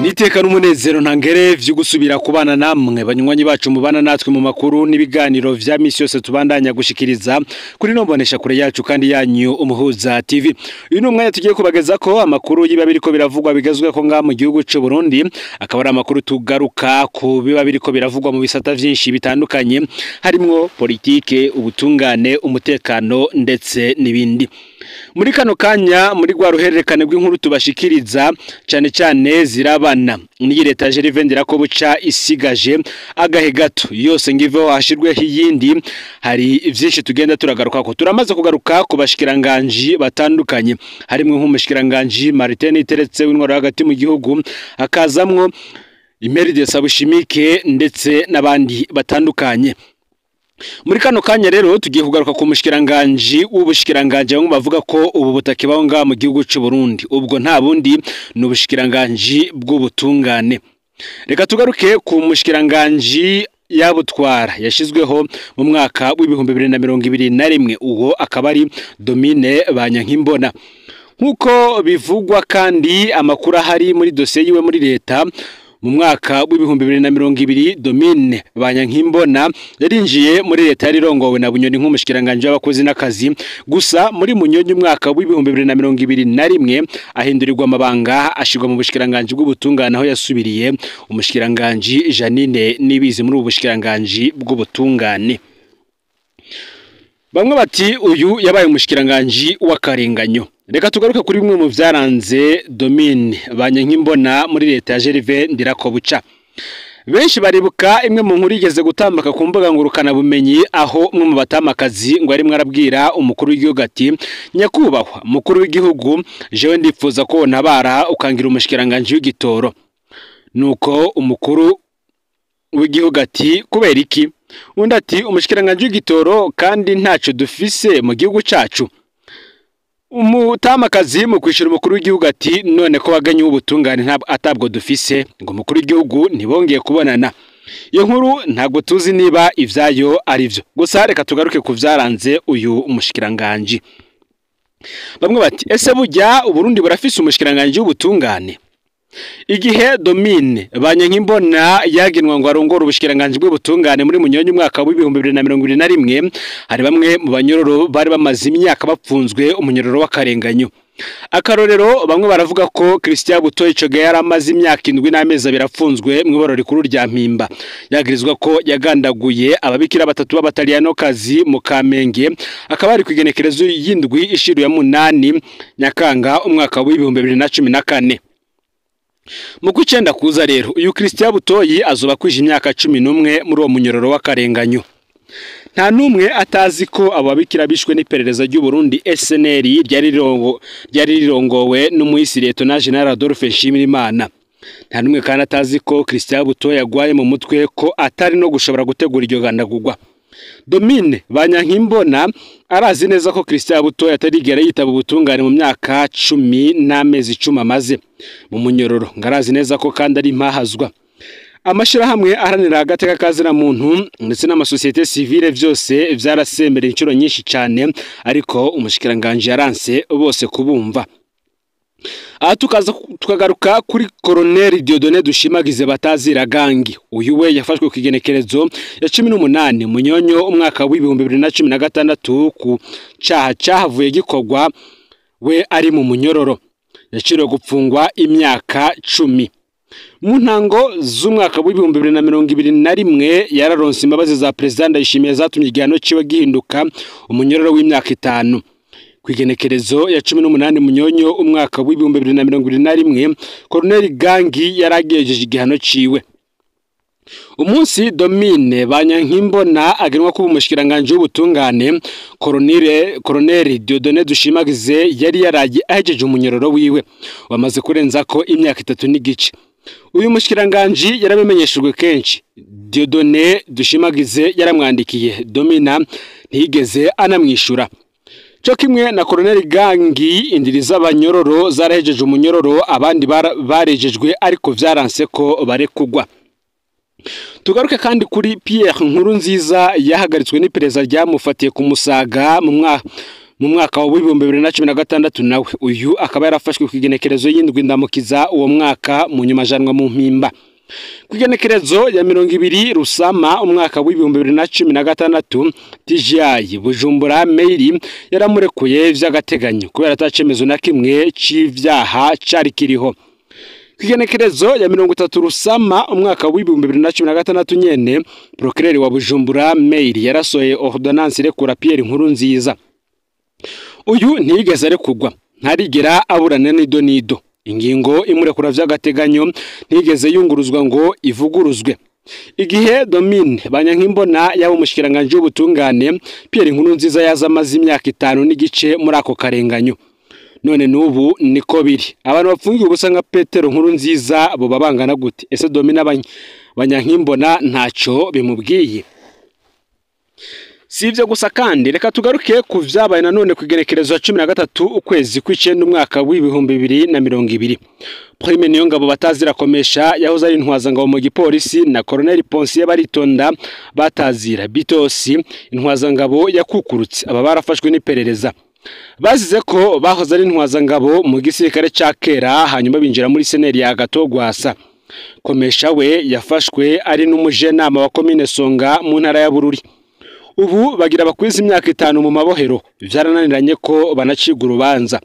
Niteka n'umunezero ntangere vyo gusubira kubana namwe banywanyi bacu mubana natwe mu makuru n'ibiganiro vya misi yose tubandanya gushikiriza kuri nombonesha kure yacu kandi yanyu Umuhuza TV. Uyu ni umwanya tugiye kubageza ko amakuru yiba biriko biravugwa bigezwe ko nga mu gihugu c'u Burundi, akaba ari amakuru tugaruka ku biba biriko biravugwa mu bisata vyinshi bitandukanye harimwo politike, ubutungane, umutekano ndetse n'ibindi. Muri kano kanya muri rwa ruhererekane rw'inkuru tubashikiriza cyane cyane zirabana n'iyi leta Gervais Ndirakobuca isigaje agahe gato yose ngiveho hashirweho iyindi, hari vyinshi tugenda turagaruka ko. Turamaze kugaruka ku bashikiranganji batandukanye harimwo nk'umushikiranganji Martin Teretse w'intwaro hagati mu gihugu, hakazamwo Emeride Sabushimike ndetse n'abandi batandukanye. Muri kano kanya rero tugiye kugaruka ku mushikiranganji w'ubushikiranganje bamwe bavuga ko ubu butake baho ngaha mu gihugu c'u Burundi, ubwo nta bundi ni ubushikiranganji bw'ubutungane. Reka tugaruke ku mushikiranganji yabutwara yashizweho mu mwaka w'2021, uwo akaba ari Domine Banyankimbona. Nkuko bivugwa kandi amakuru ahari muri dosiye yiwe muri leta, mu mwaka w'2020 Domine Banyankimbona yarinjiye muri leta yarirongowe na Bunyoni nk'umushikiranganje w'abakozi n'akazi. Gusa muri Munyoni umwaka w'2021 ahindurirwa amabanga ashirwa mu bushikiranganje bw'ubutungane, aho yasubiriye umushikiranganje Janine Nibizi muri ubu bushikiranganje bw'ubutungane. Bamwe bati uyu yabaye umushikiranganje w'akarenganyo. Reka tugaruke kuri bimwe mu vyaranze Domine Banyankimbona muri leta ya Gervais Ndirakobuca. Benshi baribuka imwe mu nkuru igeze gutambuka ku mbuga ngurukana bumenyi, aho umwe mu batamakazi ngo arimwe arabwira umukuru w'igihugu ati: "Nyakubahwa mukuru w'igihugu, jewe ndipfuza ko ntabara ukangira umushikiranganje w'igitoro." Nuko umukuru w'igihugu ati: "Kubera iki?" Undi ati: "Umushikiranganje w'igitoro kandi ntaco dufise mu gihugu cacu." Umutamakazi mu kwishura umukuru w'igihugu ati: "None ko waganye ubutungane ntabwo atabwo dufise." Ngo umukuru w'igihugu ntibongeye kubonana. Iyo nkuru ntabwo tuzi niba ivyayo ari vyo. Gusa reka tugaruke ku vyaranze uyu mushikiranganje. Bamwe bati: "Ese burya Uburundi burafise umushikiranganje w'ubutungane?" Igihe Domine Banyankimbona yagenwa ngo arongore ubushikiranganje bw'ubutungane muri Munyonyi umwaka w'2021, hari bamwe mu banyororo bari bamaze imyaka bapfunzwe umunyororo w'akarenganyo. Akarorero, bamwe baravuga ko Christian Butoyi ico gihe yari amaze imyaka 7 n'amezi 2 afunzwe mu iboro rikuru rya Mpimba, yagirizwa ko yagandaguye ababikira batatu b'abataliyanokazi mu Kamenge, akaba ari kwigenekerezo y'indwi ishiru ya 8 Nyakanga umwaka w'2014. Mu kwicenda kuza rero uyu Christian Butoyi azoba kwije imyaka 11 muri uwo munyororo w'akarenganyo. Nta numwe atazi ko abo babikira bishwe n'iperereza ry'u Burundi SNL ryari rirongowe n'umuhisi Lieutenant General Adolphe Nshimirimana. Nta numwe kandi atazi ko Christian Butoyi agwaye mu mutwe, ko atari no gushobora gutegura iryo gandagurwa. Domine Banyankimbona arazi neza ko Christian Butoyi atarigera yitaba ubutungane mu myaka 10 n'amezi 10 amaze mu munyororo, ngarazi neza ko kandi ari impahazwa. Amashirahamwe aharanira agateka kazina muntu ndetse n'amasosiyete civile vyose vyarasemereye inshuro nyinshi cyane, ariko umushikiranganje yaranse bose kubumva. Aha tukaza tukagaruka kuri Colonel Dieudonné Dushimagize batazira gangi. Uyu we yafashwe ku igenekerezo ya 18 Munyonyo umwaka w'2016 ku caha cahavuye gikorwa we ari mu munyororo. Yaciriwe gupfungwa imyaka 10. Mu ntango z'umwaka w'2021 yararonse imbabazi za President Ndayishimiye zatumye igihano ciwe gihinduka umunyororo w'imyaka 5. Kwigenekerezo ya 18 Munyonyo umwaka w'2021 Colonel Gangi yaragejeje igihano ciwe. Umunsi Domine Banyankimbona agenwa kuba umushikiranganje w'ubutungane, Colonel Dieudonné Dushimagize yari yaraye ahejeje umunyororo wiwe wamaze kurenza ko imyaka 3 n'igice. Uyu mushikiranganje yarabimenyeshejwe kenshi. Dieudonné Dushimagize yaramwandikiye, Domina ntiyigeze anamwishura. Cyo kimwe na Colonel Gangi, indiri z'abanyororo zarahejeje umunyororo, abandi barejejwe ariko vyaranse ko barekugwa. Tugaruke kandi kuri Pierre Nkurunziza yahagaritswe n'iperereza ryamufatiye ku Musaga mu mwaka Mu mwaka wa 2016 nawe uyu akaba yarafashwe ku igenekerezo y'indwi ndamukiza uwo mwaka, mu nyuma ajanwa mu Mpimba. Ku igenekerezo ya 20 Rusama umwaka wa 2016, TGI Bujumbura Mairie yaramurekuye vy'agateganyo kubera atacemezo na kimwe c'ivyaha cari kiriho. Ku igenekerezo ya 30 Rusama umwaka wa 2016 nyene, procureur wa Bujumbura Mairie yarasohoye ordonnance irekura Pierre Nkurunziza. Uyu ntiyigeze arekurwa, ntarigera aburana n'ido nido. Ingingo imurekura vy'agateganyo ntiyigeze yunguruzwa ngo ivuguruzwe. Igihe Domine Banyankimbona yaba umushikiranganje w'ubutungane, Pierre Nkurunziza yaza amaze imyaka 5 n'igice muri ako karenganyo. None n'ubu niko biri. Abantu bapfungiwe ubusa nka Petero Nkurunziza bo babangana gute? Ese Domine Banyankimbona ntaco bimubwiye? Si ivyo gusa kandi, reka tugaruke ku vyabaye nanone ku igenekerezo ya 13 ukwezi kw'icenda umwaka wa 2020. Prime Niyongabo batazira Komesha, yahoze ari intwazangabo mu gipolisi, na Colonel Ponsier Baritonda batazira Bitosi, intwazangabo yakukurutse, aba barafashwe n'iperereza. Bazize ko bahoze ari intwazangabo mu gisirikare ca kera, hanyuma binjira muri CNL ya Gatogwasa. Komesha we yafashwe ari n'umujenama wa komine Songa mu ntara ya Bururi. Ubu bagira bakwiza imyaka 5 mu mabohero, vyarananiranye ko banacibwa urubanza.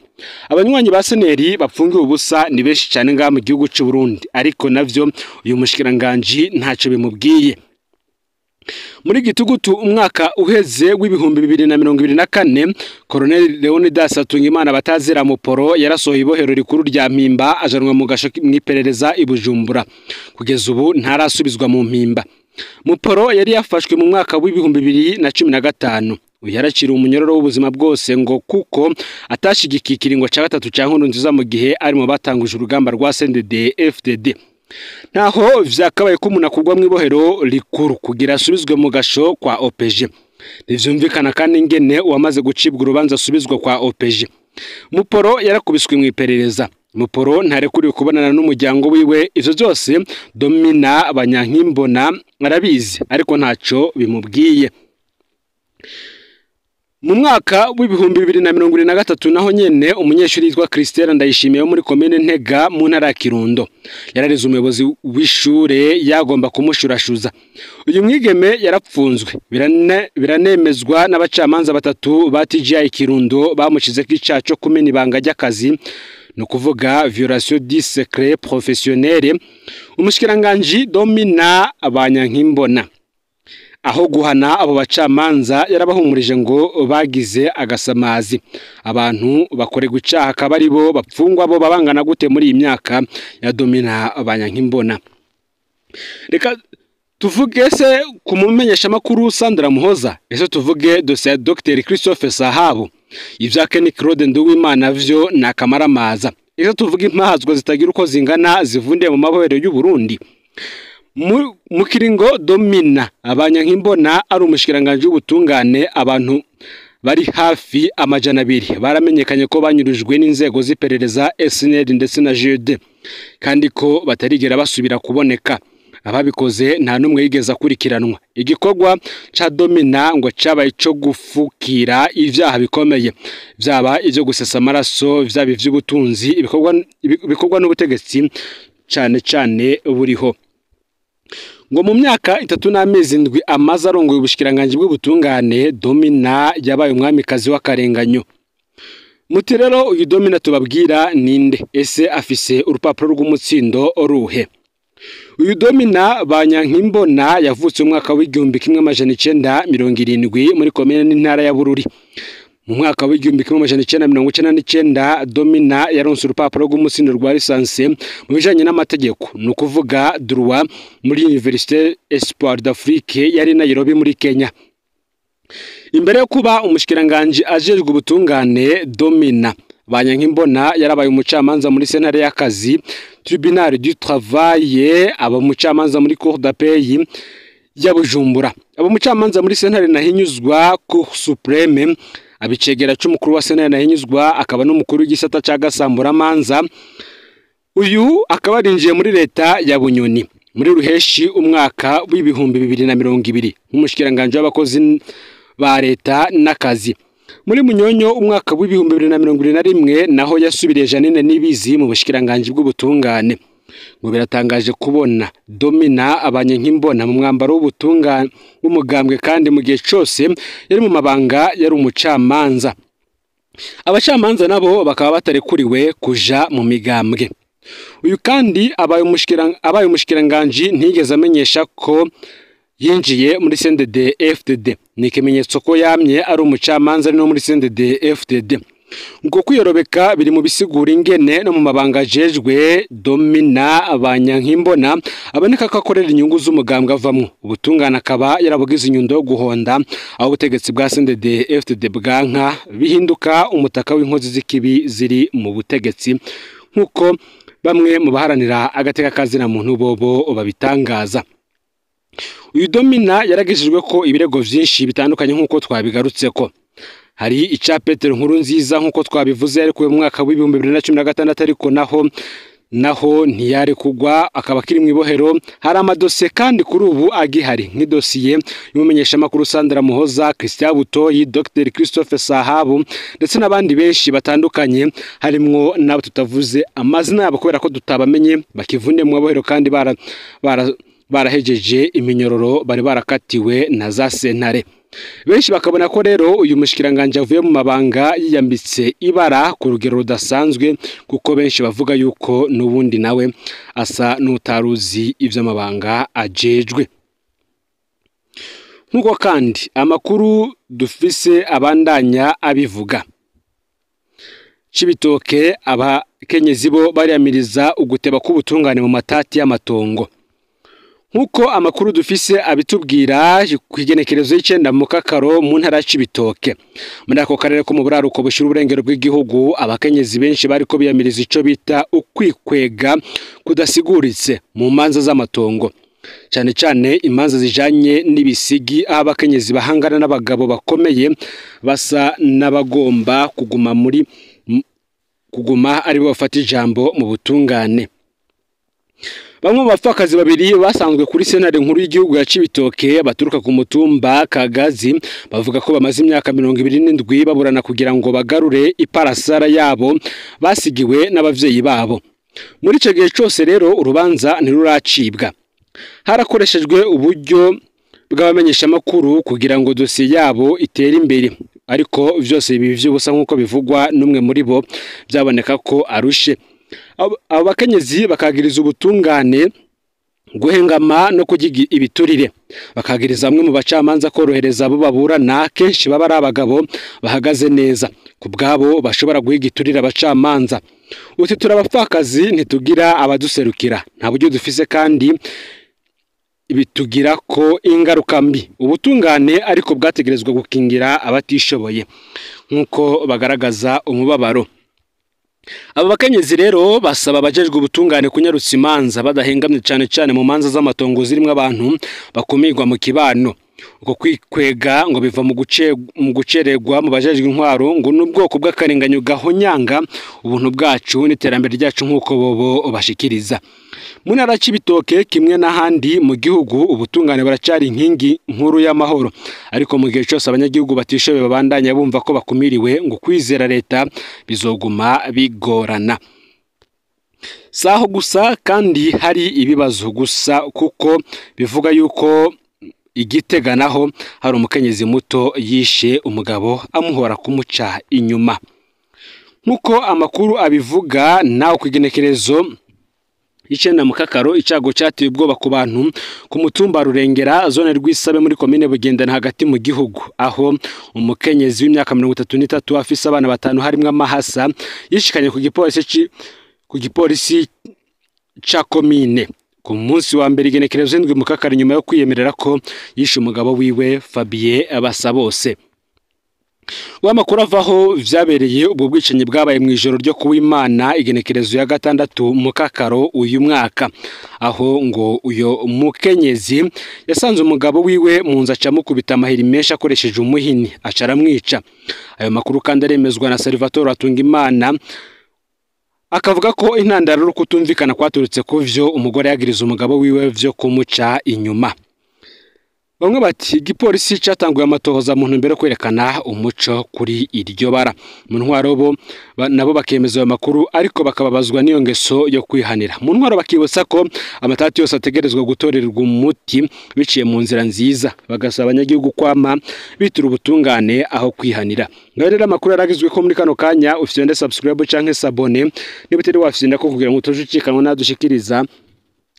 Abanywanyi ba CNL bapfungiwe ubusa ni benshi cyane ngaha mu gihugu c'u Burundi, ariko navyo uyu mushikiranganji ntaco bimubwiye. Muri gitugutu umwaka uheze wa 2024, Colonel Leonidas Hatungimana batazira Muporo yarasohoye ibohero rikuru rya Mpimba, ajanwa mu gasho mw'iperereza i Bujumbura. Kugeza ubu ntarasubizwa mu Mpimba. Muporo yari yafashwe mu mwaka wa 2015. Uyu yaraciriwe umunyororo w'ubuzima bwose ngo kuko atashigikiye ikiringo ca gatatu ca Nkurunziza mu gihe ari mu batanguje urugamba rwa CNDD FDD. Ntaho vyakabaye ko umuntu akugwa mw'ibohero rikuru kugira asubizwe mu gasho kwa OPG. Ntivyumvikana kandi ingene uwamaze gucibwa urubanza asubizwa kwa OPG. Muporo yarakubiswe mw'iperereza. Muporo ntarekuriwe kubonana n'umuryango wiwe. Ivyo vyose Domina Banyankimbona arabizi, ariko ntaco bimubwiye. Mu mwaka wa 2023 naho nyene, umunyeshuri yitwa Christelle Ndayishimiye wo muri komine Ntega mu ntara ya Kirundo yarareze umuyobozi w'ishure yagomba kumushurashuza. Uyu mwigeme yarapfunzwe, biranemezwa n'abacamanza batatu ba TGI Kirundo bamushizeko icaha co kumena ibanga ry'akazi, ni ukuvuga violation du secret professionnel. Umushikiranganji Domina Banyankimbona, aho guhana abo bacamanza, yarabahumurije ngo bagize agasamazi. Abantu bakorerwa icaha akaba ari bo bapfungwa, bo babangana gute muri iyi myaka ya Domina Banyankimbona? Reka tuvuge se ku mumenyeshamakuru Sandra Muhoza? Ese tuvuge dosiye ya Dr Christophe Sahabu? Ivya Ken Claude Nduwimana vyo ni akamaramaza. Ese tuvuge impahazwa zitagira uko zingana zivundiye mu mabohero y'u Burundi? Mu kiringo Domina Abanyankimbona ari umushikiranganje w'ubutungane, abantu bari hafi 200 baramenyekanye ko banyurujwe n'inzego z'iperereza, SNL ndetse na GD, kandi ko batarigera basubira kuboneka. Ababikoze nta n'umwe yigeze akurikiranwa. Igikorwa ca Domina ngo cabaye ico gufukira ivyaha bikomeye, vyaba ivyo gusesa amaraso, vyaba ivy'ubutunzi, ibikorwa n'ubutegetsi cane cane buriho. Ngo mu myaka 3 n'amezi 7 amaze arongoye ubushikiranganji bw'ubutungane, Domina yabaye umwamikazi w'akarenganyo. Muti rero uyu Domina tubabwira ninde? Ese afise urupapuro rw'umutsindo ruhe? Uyu Domina Banyankimbona yavutse mu mwaka wa 1970 muri komine n'intara ya Bururi. Mu mwaka wa 1999 Domina yaronse urupapuro rw'umutsindo rwa licence mu bijanye n'amategeko, ni ukuvuga droit, muri Université Espoir d'Afrique yari Nairobi muri Kenya. Imbere yo kuba umushikiranganje ajejwe ubutungane, Domina Banyankimbona yarabaye umucamanza muri sentare y'akazi, Tribunal du Travail, aba umucamanza muri Cour d'appel ya Bujumbura, aba umucamanza muri sentare nahinyuzwa, Cour suprême, abicegera c'umukuru wa sentare nahinyuzwa, akaba n'umukuru w'igisata ca gasamburamanza. Uyu akaba arinjiye muri leta ya Bunyoni muri ruheshi umwaka wa 2020 nk'umushikiranganje w'abakozi ba leta n'akazi. Muri Munyonyo umwaka w'2021 naho yasubiriye Janine Nibizi mu bushikiranganje bw'ubutungane. Ngo biratangaje kubona Domina Abanyenkimbona mu mwambaro w'ubutungane w'umugambwe, kandi mu gihe cose yari mu mabanga yari umucamanza. Abacamanza nabo bakaba batarekuriwe kuja mu migambwe. Uyu kandi abaye umushikiranganje ntigeze amenyesha ko yinjiye muri CNDD FDD. Ni ikimenyetso ko yamye ari umucamanza no muri CNDD FDD. Ngo kwiyorobeka biri mu bisigura ingene no mu mabanga ajejwe Domina Abanyankimbona aboneka ko akorera inyungu z'umugambwe avamwo. Ubutungane akaba yarabugize inyundo yo guhonda aho ubutegetsi bwa CNDD FDD bwanka bihinduka umutaka w'inkozi z'ikibi ziri mu butegetsi, nkuko bamwe mu baharanira agateka kazina muntu bobo babitangaza. Uyu Domina yaragejejwe ko ibirego vyinshi bitandukanye nkuko twabigarutseko. Hari ica Petero Nkurunziza nkuko twabivuze ariko mu mwaka w'2016, ariko naho ntiyari kugwa akaba akiri mu ibohero. Hari amadosiye kandi kuri ubu agihari nk'idosiye y'umumenyesha makuru Sandra Muhoza, Christian Butoyi, Dr Christophe Sahabu ndetse n'abandi benshi batandukanye, harimwo nabo tutavuze amazina yabo kubera ko tutabamenye, bakivunde mu ibohero kandi barahejeje iminyororo bari barakatiwe na za sentare. Benshi bakabona ko rero uyu mushikiranganje avuye mu mabanga yiyambitse ibara ku rugero rudasanzwe, kuko benshi bavuga yuko nubundi nawe asa n'utaruzi ivy'amabanga ajejwe. Nkuko kandi amakuru dufise abandanya abivuga, Cibitoke abakenyezi bo bariyamiriza uguteba k'ubutungane mu matati y'amatongo. Nkuko amakuru dufise abitubwira, ku igenekerezo y'icenda mu Kakaro mu ntara ya Cibitoke, muri ako karere ko mu buraruko bushira uburengero bw'igihugu, abakenyezi benshi bariko biyamiriza ico bita ukwikwega kudasiguritse mu manza z'amatongo, cane cane imanza zijanye n'ibisigi, aho abakenyezi bahangana n'abagabo bakomeye basa n'abagomba kuguma aribo bafata ijambo mu butungane. Bamwe mu bapfakazi babiri basanzwe kuri sentare nkuru y'igihugu ya Cibitoke baturuka ku mutumba Kagazi bavuga ko bamaze imyaka 27 baburana kugira ngo bagarure iparasara yabo basigiwe n'abavyeyi babo. Muri ico gihe cose rero urubanza ntiruracibwa. Harakoreshejwe uburyo bw'abamenyeshamakuru kugira ngo dosiye yabo itere imbere, ariko vyose ibi vy'ubusa nk'uko bivugwa n'umwe muri bo, byaboneka ko arushe. Abo bakenyezi bakagiriza ubutungane guhengama no kugiga ibiturire, bakagiriza bamwe mu bacamanza korohereza abo baburana, kenshi baba ari abagabo bahagaze neza ku bwabo bashobora guhiga iturire abacamanza. Uti turabapfakazi ntitugira abaduserukira, nta buryo dufise kandi bitugira ko ingaruka mbi. Ubutungane ariko bwategerezwa gukingira abatishoboye, nk'uko bagaragaza umubabaro. Aba bakenyezi rero basaba abajejwe ubutungane kunyarutsa imanza badahengamye, cane cane mu manza z'amatongo zirimwo abantu bakumirwa mu kibano. Uko kwikwega ngo biva mu gucererwa mu bajejwe intwaro, ngo n'ubwoko bw'akarenganyo gahonyanga ubuntu bwacu n'iterambere ryacu nk'uko bobo bashikiriza. Mu ntara Cibitoke kimwe n'ahandi mu gihugu, ubutungane buracari inkingi nkuru y'amahoro, ariko mu gihe cose abanyagihugu batishoboye babandanya bumva ko bakumiriwe, ngo kwizera leta bizoguma bigorana. Saho gusa kandi hari ibibazo gusa, kuko bivuga yuko Igitega naho hari umukenyezi muto yishe umugabo amuhora kumuca inyuma. Nkuko amakuru abivuga, naho ku igenekerezo 9 mu Kakaro icago cyateye ubwoba ku bantu ku mutumba Rurengera, zone Rwisabe, muri komine Bugendana hagati mu gihugu, aho umukenyezi w'imyaka 33 afise abana batanu harimwo amahasa yishikanye ku gipolisi ca komine ku munsi wa mbere igenekerezo 7 mu Kakaro, nyuma yo kwiyemerera ko yishe umugabo wiwe Fabien Basabose. W'amakuru avaho vyabereye ubwo bwicanyi bwabaye mu ijoro ryo kuwimana igenekerezo ya 6 mu Kakaro uyu mwaka, aho ngo uyo mukenyezi yasanze umugabo wiwe mu nzu acamukubita amahiri menshi akoresheje umuhini aca aramwica. Ayo makuru kandi aremezwa na Salvatore Atungimana, akavuga ko intandaro yo kutumvikana kwaturutse ku vyo umugore yagiriza umugabo wiwe vyo kumuca inyuma. Bamwe bati igipolisi catanguye amatohoza mu ntumbero yo kwerekana umuco kuri iryo bara. Mu ntwaro bo nabo bakemeza ayo makuru, ariko bakababazwa n'iyo ngeso yo kwihanira. Mu ntwaro bakibutsa ko amatati yose ategerezwa gutorerwa umuti biciye mu nzira nziza, bagasaba abanyagihugu kwama bitura ubutungane aho kwihanira. Ngaho rero amakuru yaragizwe ko muri kano kanya ufyonde subscribe canke s'abonner niba utari wafyonda ko, kugira ngo utojucikanwa nadushikiriza.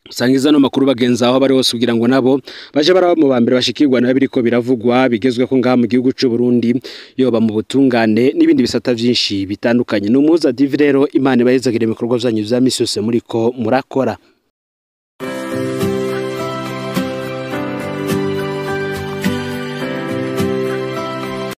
Usangiza no makuru bagenzi aho bari hose, kugira ngo nabo baje baraba mu bambere bashikirwa na biriko biravugwa bigezwe ko ngaha mu gihugu c'u Burundi, yoba mu butungane n'ibindi bisata vyinshi bitandukanye. N'umuza divi rero, Imana ibahezagire ibikorwa vyanyu vya misi yose muriko murakora.